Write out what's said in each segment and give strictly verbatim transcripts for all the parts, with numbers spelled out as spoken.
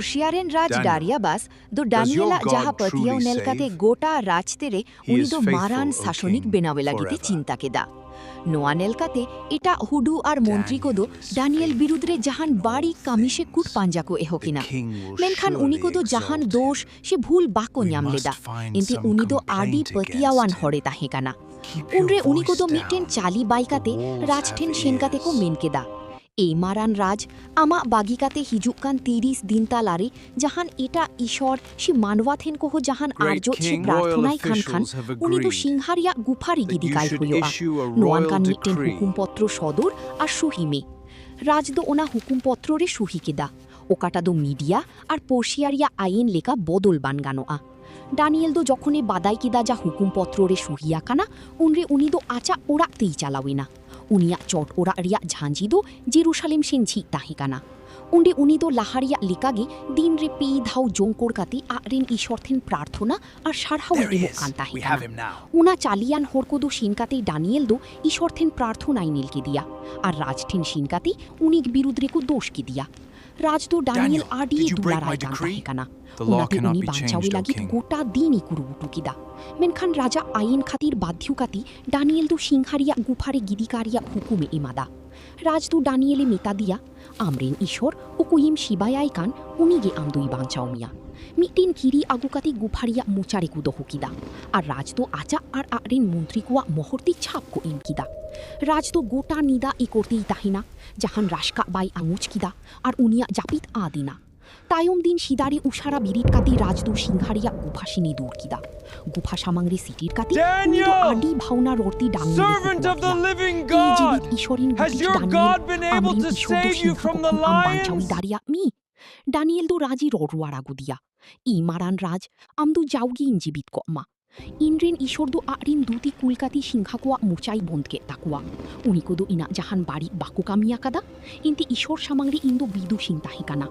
ᱯᱟᱨᱥᱤᱭᱟ ᱨᱮᱱ ᱨᱟᱡᱽ ᱰᱟᱨᱤᱭᱟᱵᱟᱥ ᱫᱚ ᱰᱟᱱᱤᱭᱮᱞᱟᱜ ᱡᱟᱦᱟᱸ ᱯᱟᱹᱛᱭᱟᱹᱣ ᱧᱮᱞ ᱠᱟᱛᱮ ᱜᱚᱴᱟ ᱨᱟᱡᱽ ᱛᱮᱨᱮ ᱩᱱᱤ ᱫᱚ ᱢᱟᱨᱟᱱ ᱥᱟᱥᱚᱱᱤᱠ ᱵᱮᱱᱟᱣᱮ ᱞᱟᱹᱜᱤᱫ ᱮ ᱪᱤᱱᱛᱟ ᱠᱮᱫᱟ᱾ ᱱᱚᱣᱟ ᱧᱮᱞ ᱠᱟᱛᱮ ᱮᱴᱟᱜ ᱦᱩᱰᱩ ᱟᱨ ᱢᱚᱱᱛᱨᱤ ᱠᱚᱫᱚ ᱰᱟᱱᱤᱭᱮᱞ ᱵᱤᱨᱩᱫᱷ ᱨᱮ ᱡᱟᱦᱟᱱ ᱵᱟᱹᱲᱤᱡ ᱠᱟᱹᱢᱤ ᱥᱮ ᱠᱩᱴ ᱯᱟᱸᱡᱟ ᱠᱚ ᱮᱦᱚᱵ ᱮᱱᱟ᱾ ᱢᱮᱱᱠᱷᱟᱱ ᱩᱱᱤ ᱠᱚᱫᱚ ᱡᱟᱦᱟᱱ ᱫᱳᱥ ᱥᱮ ᱵᱷᱩᱞ ᱵᱟᱠᱚ ᱧᱟᱢ ᱞᱮᱫᱟ᱾ ᱮᱱᱛᱮ ᱩᱱᱤ ᱫᱚ ᱟᱹᱰᱤ ᱯᱟᱹᱛᱭᱟᱹᱣᱟᱱ ᱦᱚᱲᱮ ᱛᱟᱦᱮᱸ ᱠᱟᱱᱟ᱾ ᱩᱱᱨᱮ ᱩᱱᱤ ᱠᱚᱫᱚ ᱢᱤᱫᱴᱮᱱ ᱪᱟᱹᱞᱤ ᱵᱟᱭ ᱠᱟᱛᱮ ᱨᱟᱡᱽ ᱴᱷᱮᱱ ᱥᱮᱱ ᱠᱟᱛᱮ ᱠᱚ ᱢᱮᱱ ᱠᱮᱫᱟ, "ᱮ ᱢᱟᱨᱟᱱ ᱨᱟᱡᱽ, ᱟᱢᱟᱜ ᱵᱟᱹᱜᱤ ᱠᱟᱛᱮ ᱦᱤᱡᱩᱜ ᱠᱟᱱ ᱛᱤᱨᱤᱥ ᱫᱤᱱ ᱛᱟᱞᱟᱨᱮ ᱡᱟᱦᱟᱱ ᱮᱴᱟᱜ ᱤᱥᱚᱨ ᱥᱮ ᱢᱟᱱᱣᱟ ᱴᱷᱮᱱ ᱠᱚᱦᱚᱸ ᱡᱟᱦᱟᱱ ᱟᱨᱡᱚ ᱪᱷᱮ ᱯᱨᱟᱨᱛᱷᱚᱱᱟᱭ ᱠᱷᱟᱱ ᱠᱷᱟᱱ, ᱩᱱᱤ ᱫᱚ ᱥᱤᱝᱦᱟ ᱨᱮᱭᱟᱜ ᱜᱩᱯᱷᱟ ᱨᱮ ᱜᱤᱰᱤ ᱠᱟᱭ ᱦᱩᱭᱩᱜᱼᱟ᱾ ᱱᱚᱣᱟᱱᱠᱟᱱ ᱢᱤᱫᱴᱮᱱ ᱦᱩᱠᱩᱢ ᱯᱚᱛᱨᱚ ᱥᱚᱫᱚᱨ ᱟᱨ ᱥᱩᱦᱤ ᱢᱮ᱾" ᱨᱟᱡᱽ ᱫᱚ ᱚᱱᱟ ᱦᱩᱠᱩᱢ ᱯᱚᱛᱨᱚ ᱨᱮ ᱥᱩᱦᱤ ᱠᱮᱫᱟ, ᱚᱠᱟᱴᱟ ᱫᱚ ᱢᱤᱰᱤᱭᱟ ᱟᱨ ᱯᱚᱨᱥᱤᱭᱟ ᱨᱮᱭᱟᱜ ᱟᱭᱤᱱ ᱞᱮᱠᱟ ᱵᱚᱫᱚᱞ ᱵᱟᱝ ᱜᱟᱱᱚᱜᱼᱟ᱾ ᱰᱟᱱᱤᱭᱮᱞ ᱫᱚ ᱡᱚᱠᱷᱚᱱᱮ ᱵᱟᱰᱟᱭ ᱠᱮᱫᱟ ᱡᱟ ᱦᱩᱠᱩᱢ ᱯᱚᱛᱨᱚ ᱨᱮ ᱥᱩᱦᱤ ᱟᱠᱟᱱᱟ, ᱩᱱᱨᱮ ᱩᱱᱤ ᱫᱚ ᱟᱡᱟᱜ ᱚᱲᱟᱜ ᱛᱮᱭ ᱪᱟᱞᱟᱣ ᱮᱱᱟ᱾ ᱩᱱᱤᱭᱟᱜ ᱪᱚᱴ ᱚᱲᱟᱜ ᱨᱮᱭᱟᱜ ᱡᱷᱟᱸᱡᱤ ᱫᱚ ᱡᱮᱨᱩᱥᱟᱞᱮᱢ ᱥᱮᱱ ᱡᱷᱤᱡ ᱛᱟᱦᱮᱸ ᱠᱟᱱᱟ᱾ ᱚᱸᱰᱮ ᱩᱱᱤ ᱫᱚ ᱞᱟᱦᱟ ᱨᱮᱭᱟᱜ ᱞᱮᱠᱟᱜᱮ ᱫᱤᱱ ᱨᱮ ᱯᱮ ᱫᱷᱟᱣ ᱡᱚᱝᱠᱚᱲ ᱠᱟᱛᱮ ᱟᱡ ᱨᱮᱱ ᱤᱥᱚᱨ ᱴᱷᱮᱱ ᱯᱨᱟᱨᱛᱷᱚᱱᱟ ᱟᱨ ᱥᱟᱨᱦᱟᱣ ᱮ ᱮᱢᱚᱜ ᱠᱟᱱ ᱛᱟᱦᱮᱸ ᱠᱟᱱᱟ᱾ ᱚᱱᱟ ᱪᱟᱹᱞᱤᱭᱟᱱ ᱦᱚᱲ ᱠᱚᱫᱚ ᱥᱮᱱ ᱠᱟᱛᱮ ᱰᱟᱱᱤᱭᱮᱞ ᱫᱚ ᱤᱥᱚᱨ ᱴᱷᱮᱱ ᱯᱨᱟᱨᱛᱷᱚᱱᱟᱭ ᱧᱮᱞ ᱠᱮᱫᱮᱭᱟ ᱟᱨ ᱨᱟᱡᱽ ᱴᱷᱮᱱ ᱥᱮᱱ ᱠᱟᱛᱮ ᱩᱱᱤ ᱵᱤᱨᱩᱫᱷ ᱨᱮᱠᱚ ᱫᱳᱥ ᱠᱮᱫᱮᱭᱟ᱾ ᱨᱟᱡᱽ ᱫᱚ ᱰᱟᱱᱤᱭᱮᱞ ᱟᱹᱰᱤ ᱫᱩᱞᱟᱲᱟᱭ ᱠᱟᱱ ᱛᱟᱦᱮᱸ ᱠᱟᱱᱟ᱾ ᱚᱱᱟᱛᱮ ᱩᱱᱤ ᱵᱟᱧᱪᱟᱣᱮ ᱞᱟᱹᱜᱤᱫ ᱜᱚᱴᱟ ᱫᱤᱱ ᱮ ᱠᱩᱨᱩᱢᱩᱴᱩ ᱠᱮᱫᱟ᱾ ᱢᱮᱱᱠᱷᱟᱱ ᱨᱟᱡᱟᱜ ᱟᱭᱤᱱ ᱠᱷᱟᱹᱛᱤᱨ ᱵᱟᱫᱽᱫᱷᱚ ᱠᱟᱛᱮ ᱰᱟᱱᱤᱭᱮᱞ ᱫᱚ ᱥᱤᱝᱦᱟ ᱨᱮᱭᱟᱜ ᱜᱩᱯᱷᱟ ᱨᱮ ᱜᱤᱰᱤ ᱠᱟᱜ ᱨᱮᱭᱟᱜ ᱦᱩᱠᱩᱢᱮ ᱮᱢᱟᱫᱟ᱾ ᱨᱟᱡᱽ ᱫᱚ ᱰᱟᱱᱤᱭᱮᱞᱮ ᱢᱮᱛᱟ ᱫᱮᱭᱟ, "ᱟᱢᱨᱮᱱ ᱤᱥᱚᱨ ᱚᱠᱚᱭᱮᱢ ᱥᱮᱵᱟᱭᱟᱭ ᱠᱟᱱ, ᱩᱱᱤᱜᱮ ᱟᱢ ᱫᱚᱭ ᱵᱟᱧᱪᱟᱣ ᱢᱮᱭᱟ᱾" ᱢᱤᱫᱴᱮᱱ ᱠᱤᱨᱤ ᱟᱹᱜᱩ ᱠᱟᱛᱮ ᱜᱩᱯᱷᱟ ᱨᱮᱭᱟᱜ ᱢᱚᱪᱟ ᱨᱮᱠᱚ ᱫᱚᱦᱚ ᱠᱮᱫᱟ ᱟᱨ ᱨᱟᱡᱽ ᱫᱚ ᱟᱡᱟᱜ ᱟᱨ ᱟᱡ ᱨᱮᱱ ᱢᱚᱱᱛᱨᱤ ᱠᱚᱣᱟᱜ ᱢᱚᱦᱚᱨ ᱛᱮ ᱪᱷᱟᱯ ᱠᱚ ᱮᱢ ᱠᱮᱫᱟ᱾ ᱨᱟᱡᱽ ᱫᱚ ᱜᱚᱴᱟ ᱧᱤᱫᱟᱹ ᱮᱠᱚᱨ ᱛᱮᱭ ᱛᱟᱦᱮᱱᱟ, ᱡᱟᱦᱟᱱ ᱨᱟᱥᱠᱟᱜ ᱵᱟᱭ ᱟᱸᱜᱚᱪ ᱠᱮᱫᱟ ᱟᱨ ᱩᱱᱤᱭᱟᱜ ᱡᱟᱹᱯᱤᱫ ᱟᱫ ᱮᱱᱟ᱾ ᱛᱟᱭᱚᱢ ᱫᱤᱱ ᱥᱤᱫᱟᱨᱮ ᱩᱥᱟᱨᱟ ᱵᱤᱨᱤᱫ ᱠᱟᱛᱮ ᱨᱟᱡᱽ ᱫᱚ ᱥᱤᱝᱦᱟ ᱨᱮᱭᱟᱜ ᱜᱩᱯᱷᱟ ᱥᱮᱱᱮ ᱫᱟᱹᱲ ᱠᱮᱫᱟ᱾ ᱜᱩᱯᱷᱟ ᱥᱟᱢᱟᱝ ᱨᱮ ᱥᱮᱴᱮᱨ ᱠᱟᱛᱮ ᱩᱱᱤ ᱫᱚ ᱟᱹᱰᱤ ᱵᱷᱟᱣᱱᱟ ᱨᱚᱲ ᱛᱮ ᱰᱟᱱᱤᱭᱮᱞ ᱮ ᱦᱚᱦᱚ ᱟᱫᱮᱭᱟ, "ᱮ ᱡᱤᱣᱤᱫ ᱤᱥᱚᱨᱤᱱ ᱜᱩᱯᱤᱛ ᱰᱟᱱᱤᱭᱮᱞ, ᱟᱢᱨᱮᱱ ᱤᱥᱚᱨ ᱫᱚ ᱥᱤᱝᱦᱟ ᱠᱚ ᱠᱷᱚᱱ ᱟᱢ ᱵᱟᱧᱪᱟᱣ ᱮ ᱫᱟᱲᱮᱭᱟᱜ ᱢᱮ?" ᱰᱟᱱᱤᱭᱮᱞ ᱫᱚ ᱨᱟᱡᱽ ᱮ ᱨᱚᱲ ᱨᱩᱣᱟᱹᱲ ᱟᱹᱜᱩᱫᱮᱭᱟ, "ᱮ ᱢᱟᱨᱟᱱ ᱨᱟᱡᱽ, ᱟᱢ ᱫᱚ ᱡᱟᱣᱜᱮᱧ ᱡᱤᱵᱤᱛ ᱠᱚᱜ ᱢᱟ, ᱤᱧᱨᱮᱱ ᱤᱥᱚᱨ ᱫᱚ ᱟᱡᱨᱮᱱ ᱫᱩᱛᱤ ᱠᱩᱞ ᱠᱟᱛᱮ ᱥᱤᱝᱦᱟ ᱠᱚᱣᱟᱜ ᱢᱚᱪᱟᱭ ᱵᱚᱱᱫ ᱠᱮᱫ ᱛᱟᱠᱚᱣᱟ᱾ ᱩᱱᱤ ᱠᱚᱫᱚ ᱤᱧᱟᱜ ᱡᱟᱦᱟᱱ ᱵᱟᱹᱲᱤᱡ ᱵᱟᱠᱚ ᱠᱟᱹᱢᱤ ᱟᱠᱟᱫᱟ᱾ ᱮᱱᱛᱮ ᱤᱥᱚᱨ ᱥᱟᱢᱟᱝ ᱨᱮ ᱤᱧ ᱫᱚ ᱵᱤᱫᱩᱥᱤᱧ ᱛᱟᱦᱮᱸ ᱠᱟᱱᱟ᱾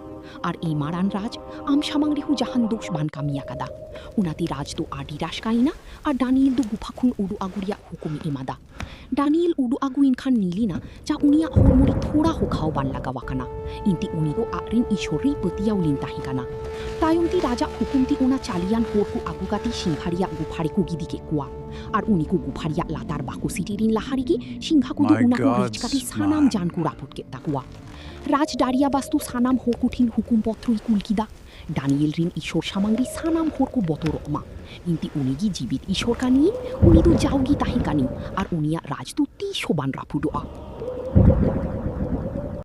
ᱟᱨ ᱮ ᱢᱟᱨᱟᱱ ᱨᱟᱡᱽ, ᱟᱢ ᱥᱟᱢᱟᱝ ᱨᱮᱦᱚᱸ ᱡᱟᱦᱟᱱ ᱫᱳᱥ ᱵᱟᱱ ᱠᱟᱹᱢᱤ ᱟᱠᱟᱫᱟ᱾ ᱚᱱᱟᱛᱮ ᱨᱟᱡᱽ ᱫᱚ ᱟᱹᱰᱤ ᱨᱟᱥᱠᱟᱭᱮᱱᱟ ᱟᱨ ᱰᱟᱱᱤᱭᱮᱞ ᱫᱚ ᱜᱩᱯᱷᱟ ᱠᱷᱚᱱ ᱩᱰᱩᱠ ᱟᱹᱜᱩ ᱨᱮᱭᱟᱜ ᱦᱩᱠᱩᱢᱮ ᱮᱢᱟᱫᱟ᱾ ᱰᱟᱱᱤᱭᱮᱞ ᱩᱰᱩᱠ ᱟᱹᱜᱩᱭᱮᱱ ᱠᱷᱟᱱ ᱧᱮᱞᱮᱱᱟ ᱡᱟ ᱩᱱᱤᱭᱟᱜ ᱦᱚᱲᱢᱚ ᱨᱮ ᱛᱷᱚᱲᱟ ᱦᱚᱸ ᱜᱷᱟᱣ ᱵᱟᱝ ᱞᱟᱜᱟᱣ ᱟᱠᱟᱱᱟ᱾ ᱮᱱᱛᱮ ᱩᱱᱤ ᱫᱚ ᱟᱡᱨᱮᱱ ᱤᱥᱚᱨ ᱨᱮᱭ ᱯᱟᱹᱛᱭᱟᱹᱣ ᱞᱮᱱ ᱛᱟᱦᱮᱸ ᱠᱟᱱᱟ᱾ ᱛᱟᱭᱚᱢ ᱛᱮ ᱨᱟᱡᱟᱜ ᱦᱩᱠᱩᱢ ᱛᱮ ᱚᱱᱟ ᱪᱟᱹᱞᱤᱭᱟᱱ ᱦᱚᱲ ᱠᱚ ᱟᱹᱜᱩ ᱠᱟᱛᱮ ᱥᱤᱝᱦᱟ ᱨᱮᱭᱟᱜ ᱜᱩᱯᱷᱟ ᱨᱮᱠᱚ ᱜᱤᱫᱤ ᱠᱮᱫ ᱠᱚᱣᱟ᱾ ᱟᱨ ᱩᱱᱤ ᱠᱚ ᱜᱩᱯᱷᱟ ᱨᱮᱭᱟᱜ ᱞᱟᱛᱟᱨ ᱵᱟᱠᱚ ᱥᱮᱴᱮᱨᱮᱱ ᱞᱟᱦᱟ ᱨᱮᱜᱮ ᱥᱤᱝᱦᱟ ᱠᱚᱫᱚ My ᱚᱱᱟ ᱠᱚ ᱨᱤᱪ ᱠᱟᱛᱮ ᱥᱟᱱᱟᱢ ᱡᱟᱱ ᱠᱚ ᱨᱟᱹᱯᱩᱫ ᱠᱮᱫ ᱛᱟᱠᱚᱣᱟ᱾ ᱨᱟᱡᱽ ᱰᱟᱨᱤᱭᱟᱵᱟᱥ ᱫᱚ ᱥᱟᱱᱟᱢ ᱦᱚᱲ ᱠᱚ ᱴᱷᱮᱱ ᱦᱩᱠᱩᱢ ᱯᱚᱛᱨᱚᱭ ᱠᱩᱞ ᱠᱮᱫᱟ, ᱰᱟᱱᱤᱭᱮᱞ ᱨᱮᱱ ᱤᱥᱚᱨ ᱥᱟᱢᱟᱝ ᱨᱮ ᱥᱟᱱᱟᱢ ᱦᱚᱲ ᱠᱚ ᱵᱚᱛᱚᱨᱚᱜ ᱢᱟ᱾ ᱮᱱᱛᱮ ᱩᱱᱤ ᱜᱮ ᱡᱤᱵᱤᱛ ᱤᱥᱚᱨ ᱠᱟᱱᱤᱭᱮ, ᱩᱱᱤ ᱫᱚ ᱡᱟᱣᱜᱮ ᱛᱟᱦᱮᱸ ᱠᱟᱱᱤ, ᱟᱨ ᱩᱱᱤᱭᱟᱜ ᱨᱟᱡᱽ ᱫᱚ ᱛᱤᱥ ᱦᱚᱸ ᱵᱟᱝ ᱨᱟᱹᱯᱩᱫᱚᱜᱼᱟ᱾